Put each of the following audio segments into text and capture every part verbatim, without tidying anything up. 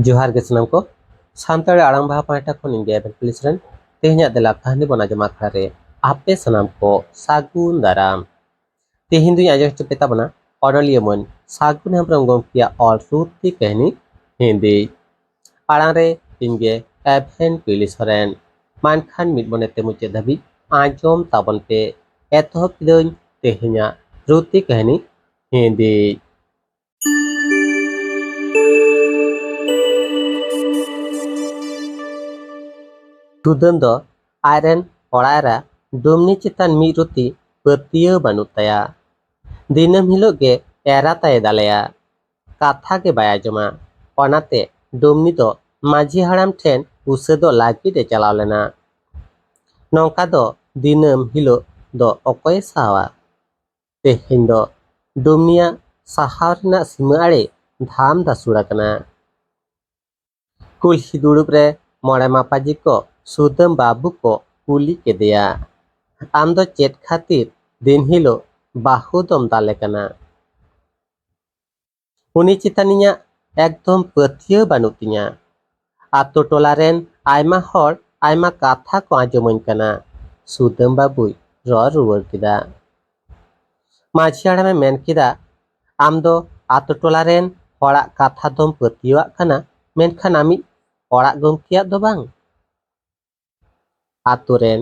ᱡᱚᱦᱟᱨ ᱜᱮ ᱥᱟᱱᱟᱢ ᱠᱚ᱾ ᱥᱟᱱᱛᱟᱲᱤ ᱟᱲᱟᱝ ᱵᱟᱦᱟ ᱯᱟᱦᱴᱟ ᱠᱷᱚᱱ ᱤᱧ ᱜᱮ ᱮᱵᱷᱮᱱ ᱯᱩᱞᱤᱥ ᱨᱮᱱ ᱛᱮᱦᱮᱧᱟᱜ ᱫᱮᱞᱟ ᱠᱟᱹᱦᱱᱤ ᱵᱚᱱ ᱟᱸᱡᱚᱢ ᱟᱠᱷᱲᱟ ᱨᱮ ᱟᱯᱮ ᱥᱟᱱᱟᱢ ᱠᱚ ᱥᱟᱹᱜᱩᱱ ᱫᱟᱨᱟᱢ᱾ ᱛᱮᱦᱮᱧ ᱫᱩᱧ ᱟᱸᱡᱚᱢ ᱦᱚᱪᱚ ᱯᱮ ᱛᱟᱵᱚᱱᱟ ᱚᱱᱚᱞᱤᱭᱟᱹ ᱢᱟᱹᱱ ᱥᱟᱹᱜᱩᱱ ᱦᱮᱢᱵᱨᱚᱢ ᱜᱚᱢᱠᱮᱭᱟᱜ ᱚᱞ ᱨᱩᱛᱤ ᱠᱟᱹᱦᱱᱤ ᱦᱤᱱᱫᱤ᱾ ᱟᱲᱟᱝ ᱨᱮ ᱤᱧ ᱜᱮ ᱮᱵᱷᱮᱱ ᱯᱩᱞᱤᱥ ᱥᱚᱨᱮᱱ᱾ ᱢᱟ ᱮᱱᱠᱷᱟᱱ ᱢᱤᱫ ᱢᱚᱱᱮ ᱛᱮ ᱢᱩᱪᱟᱹᱫ ᱫᱷᱟᱹᱵᱤᱡ ᱟᱸᱡᱚᱢ ᱛᱟᱵᱚᱱ ᱯᱮ᱾ ᱮᱛᱚᱦᱚᱵ ᱠᱤᱫᱟᱹᱧ ᱛᱮᱦᱮᱧᱟᱜ ᱨᱩᱛᱤ ᱠᱟᱹᱦᱱᱤ ᱦᱤᱱᱫᱤ᱾ ᱥᱩᱫᱟᱹᱢ ᱫᱚ ᱟᱡᱨᱮᱱ ᱚᱲᱟᱜ ᱮᱨᱟ ᱰᱩᱢᱱᱤ ᱪᱮᱛᱟᱱ ᱢᱤᱫ ᱨᱩᱛᱤ ᱯᱟᱹᱛᱭᱟᱹᱣ ᱵᱟᱹᱱᱩᱜ ᱛᱟᱭᱟ᱾ ᱫᱤᱱᱟᱹᱢ ᱦᱤᱞᱳᱜ ᱜᱮ ᱮᱨᱟ ᱛᱟᱭᱮ ᱫᱟᱞᱮᱭᱟ, ᱠᱟᱛᱷᱟ ᱜᱮ ᱵᱟᱭ ᱟᱸᱡᱚᱢᱟ᱾ ᱚᱱᱟᱛᱮ ᱰᱩᱢᱱᱤ ᱫᱚ ᱢᱟᱹᱡᱷᱤ ᱦᱟᱲᱟᱢ ᱴᱷᱮᱱ ᱩᱥᱟᱹᱫᱚᱜ ᱞᱟᱹᱜᱤᱫ ᱮ ᱪᱟᱞᱟᱣ ᱞᱮᱱᱟ᱾ ᱱᱚᱝᱠᱟ ᱫᱚ ᱫᱤᱱᱟᱹᱢ ᱦᱤᱞᱳᱜ ᱫᱚ ᱚᱠᱚᱭᱮ ᱥᱟᱦᱟᱣᱟ? ᱛᱮᱦᱮᱧ ᱫᱚ ᱰᱩᱢᱱᱤᱭᱟᱜ ᱥᱟᱦᱟᱣ ᱨᱮᱱᱟᱜ ᱥᱤᱢᱟᱹ ᱟᱲᱮ ᱫᱷᱟᱢ ᱫᱷᱟᱥᱩᱲ ᱟᱠᱟᱱᱟ᱾ ᱠᱩᱞᱦᱤ ᱫᱩᱲᱩᱵ ᱨᱮ ᱢᱚᱬᱮ ᱢᱟᱯᱟᱡᱤ ᱠᱚ ᱥᱩᱫᱟᱹᱢ ᱵᱟᱹᱵᱩ ᱠᱚ ᱠᱩᱞᱤ ᱠᱮᱫᱮᱭᱟ, "ᱟᱢ ᱫᱚ ᱪᱮᱫ ᱠᱷᱟᱹᱛᱤᱨ ᱫᱤᱱ ᱦᱤᱞᱳᱜ ᱵᱟᱹᱦᱩ ᱫᱚᱢ ᱫᱟᱞᱮ ᱠᱟᱱᱟ?" ᱩᱱᱤ ᱪᱮᱛᱟᱱ ᱤᱧᱟᱹᱜ ᱮᱠᱫᱚᱢ ᱯᱟᱹᱛᱭᱟᱹᱣ ᱵᱟᱹᱱᱩᱜ ᱛᱤᱧᱟᱹ᱾ ᱟᱛᱳ ᱴᱚᱞᱟ ᱨᱮᱱ ᱟᱭᱢᱟ ᱦᱚᱲ ᱟᱭᱢᱟ ᱠᱟᱛᱷᱟ ᱠᱚ ᱟᱸᱡᱚᱢᱟᱹᱧ ᱠᱟᱱᱟ, ᱥᱩᱫᱟᱹᱢ ᱵᱟᱹᱵᱩᱭ ᱨᱚᱲ ᱨᱩᱣᱟᱹᱲ ᱠᱮᱫᱟ᱾ ᱢᱟᱹᱡᱷᱤ ᱦᱟᱲᱟᱢᱮ ᱢᱮᱱ ᱠᱮᱫᱟ, "ᱟᱢ ᱫᱚ ᱟᱛᱳ ᱴᱚᱞᱟ ᱨᱮᱱ ᱦᱚᱲᱟᱜ ᱠᱟᱛᱷᱟ ᱫᱚᱢ ᱯᱟᱹᱛᱭᱟᱹᱣᱟᱜ ᱠᱟᱱᱟ, ᱢᱮᱱᱠᱷᱟᱱ ᱟᱢᱤᱡ ᱚᱲᱟᱜ ᱜᱚᱢᱠᱮᱭᱟᱜ ᱫᱚ ᱵᱟᱝ?" ᱟᱛᱳ ᱨᱮᱱ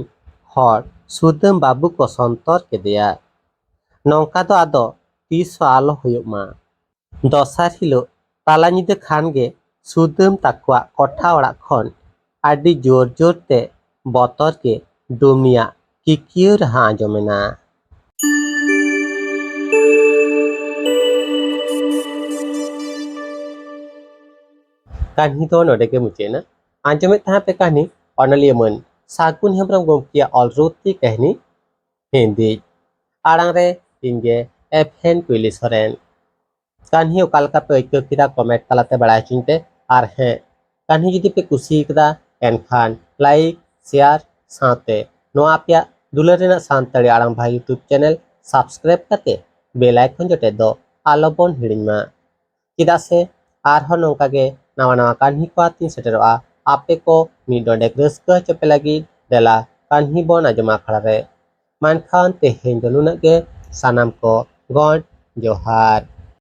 ᱦᱚᱲ ᱥᱩᱫᱟᱹᱢ ᱵᱟᱹᱵᱩ ᱠᱚ ᱥᱚᱱᱛᱚᱨ ᱠᱮᱫᱮᱭᱟ᱾ ᱱᱚᱝᱠᱟ ᱫᱚ ᱟᱫᱚ ᱛᱤᱥ ᱦᱚᱸ ᱟᱞᱚ ᱦᱩᱭᱩᱜ ᱢᱟ᱾ ᱫᱚᱥᱟᱨ ᱦᱤᱞᱳᱜ ᱛᱟᱞᱟ ᱧᱤᱫᱟᱹ ᱠᱷᱟᱱ ᱜᱮ ᱥᱩᱫᱟᱹᱢ ᱛᱟᱠᱚᱣᱟᱜ ᱠᱚᱴᱷᱟ ᱚᱲᱟᱜ ᱠᱷᱚᱱ ᱟᱹᱰᱤ ᱡᱳᱨ ᱡᱳᱨ ᱛᱮ ᱵᱚᱛᱚᱨ ᱜᱮ ᱰᱩᱢᱱᱤᱭᱟᱜ ᱠᱤᱠᱤᱭᱟᱹ ᱨᱟᱦᱟ ᱟᱸᱡᱚᱢᱮᱱᱟ᱾ ᱠᱟᱹᱦᱱᱤ ᱫᱚ ᱱᱚᱰᱮ ᱜᱮ ᱢᱩᱪᱟᱹᱫ ᱮᱱᱟ᱾ ᱟᱸᱡᱚᱢᱮᱫ ᱛᱟᱦᱮᱸ ᱯᱮ ᱠᱟᱹᱦᱱᱤ ᱚᱱᱚᱞᱤᱭᱟᱹ ᱢᱟᱹᱱ ᱥᱟᱹᱜᱩᱱ ᱦᱮᱢᱵᱨᱚᱢ ᱜᱚᱢᱠᱮᱭᱟᱜ ᱚᱞ ᱨᱩᱛᱤ ᱠᱟᱹᱦᱱᱤ ᱦᱤᱱᱫᱤ᱾ ᱟᱲᱟᱝ ᱨᱮ ᱤᱧ ᱜᱮ ᱮᱯᱷᱮᱱ ᱠᱩᱭᱞᱤ ᱥᱚᱨᱮᱱ᱾ ᱠᱟᱹᱦᱱᱤ ᱚᱠᱟ ᱞᱮᱠᱟ ᱯᱮ ᱟᱹᱭᱠᱟᱹᱣ ᱠᱮᱫᱟ, ᱠᱚᱢᱮᱱᱴ ᱛᱟᱞᱟᱛᱮ ᱵᱟᱲᱟᱭ ᱦᱚᱪᱚᱧ ᱯᱮ᱾ ᱟᱨ ᱦᱮᱸ, ᱠᱟᱹᱦᱱᱤ ᱡᱩᱫᱤ ᱯᱮ ᱠᱩᱥᱤ ᱠᱟᱫᱟ, ᱮᱱᱠᱷᱟᱱ ᱞᱟᱭᱤᱠ, ᱥᱮᱭᱟᱨ ᱥᱟᱶᱛᱮ ᱱᱚᱣᱟ ᱟᱯᱮᱭᱟᱜ ᱫᱩᱞᱟᱹᱲ ᱨᱮᱱᱟᱜ ᱥᱟᱱᱛᱟᱲᱤ ᱟᱲᱟᱝ ᱵᱷᱟᱜᱽ YouTube ᱪᱮᱱᱮᱞ ᱥᱟᱵᱥᱠᱨᱟᱭᱤᱵ ᱠᱟᱛᱮ ᱵᱮᱞ ᱟᱭᱠᱚᱱ ᱡᱚᱴᱮᱫ ᱫᱚ ᱟᱞᱚ ᱵᱚᱱ ᱦᱤᱲᱤᱧ ᱢᱟ᱾ ᱪᱮᱫᱟᱜ ᱥᱮ ᱟᱨᱦᱚᱸ ᱱᱚᱝᱠᱟ ᱜᱮ ᱱᱟᱣᱟ ᱱᱟᱣᱟ ᱠᱟᱹᱦᱱᱤ ᱠᱚ ᱟᱛᱮᱧ ᱥᱮᱴᱮᱨᱚᱜᱼᱟ ᱟᱯᱮ ᱠᱚ ᱢᱤᱫ ᱰᱚᱸᱰᱮᱠ ᱨᱟᱹᱥᱠᱟᱹ ᱦᱚᱪᱚ ᱯᱮ ᱞᱟᱹᱜᱤᱫ᱾ ᱫᱮᱞᱟ ᱠᱟᱹᱦᱱᱤ ᱵᱚᱱ ᱟᱸᱡᱚᱢᱟ ᱟᱠᱷᱲᱟ ᱨᱮ᱾ ᱢᱮᱱᱠᱷᱟᱱ ᱛᱮᱦᱮᱧ ᱫᱚ ᱱᱩᱱᱟᱹᱜ ᱜᱮ᱾ ᱥᱟᱱᱟᱢ ᱠᱚ ᱜᱚᱰ ᱡᱚᱦᱟᱨ᱾